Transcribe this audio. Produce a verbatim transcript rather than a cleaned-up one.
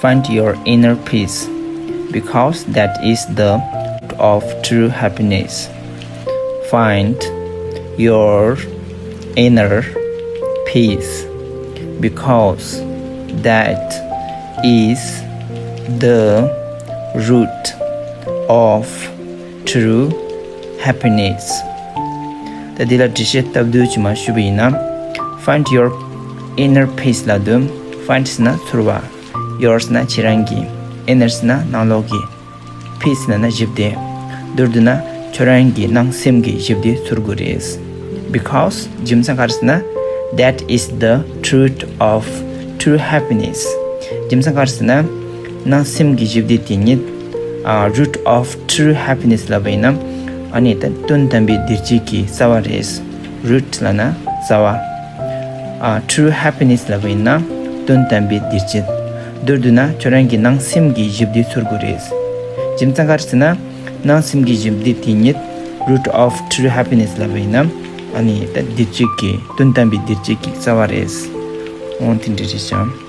Find your inner peace, because that is the root of true happiness. Find your inner peace, because that is the root of true happiness. ད་འདི་ལ་འགྲེལ་བཤད་སྟབས་བདེ་ཅིག་མར་ཞུས་པ་ཡིན་ན། Find your inner peace ལབ་དུས། Find ཟེར་ན་ཚོར་བ། Your ཟེར་ན་ཁྱེད་རང་གི། Inner ཟེར་ན་ནང་ལོགས་ཀྱི། Peace ལབ་ན་ཞི་བདེ། མདོར་བསྡུས་ན་ཁྱོད་རང་གི་ནང་སེམས་ཀྱི་ཞི་བདེ་ཚོར་དགོས་རེད། Because རྒྱུ་མཚན་ག་རེ་ཟེར་ན། That is the root of true happiness. རྒྱུ་མཚན་ག་རེ་ཟེར་ན། ནང་སེམས་ཀྱི་ཞི་བདེ་དེ་ཉིད། ཨ། root of true happiness ལབ་པ་ཡིན་ན། ཨ་ནི་ད་དོན་དམ་པའི་བདེ་སྐྱིད་ཀྱི་རྩ་བ་རེད། Root ལབ་ན་རྩ་བ། ཨ། true happiness ལབ་པ་ཡིན་ན་དོན་དམ་པའི་བདེ་སྐྱིད། མདོར་བསྡུས་ན་ཁྱོད་རང་གི་ནང་སེམས་ཀྱི་ཞི་བདེ་ཚོར་དགོས་རེད། རྒྱུ་མཚན་ག་རེ་ཟེར་ན། ནང་སེམས་ཀྱི་ཞི་བདེ་དེ་ཉིད་root of true happiness ལབ་པ་ཡིན་ན། ཨ་ནི་ད་བདེ་སྐྱིད་ཀྱི་དོན་དམ་པའི་བདེ་སྐྱིད་ཀྱི་རྩ་བ་རེད། འོ་དེ་འདྲ་རེད་ཤག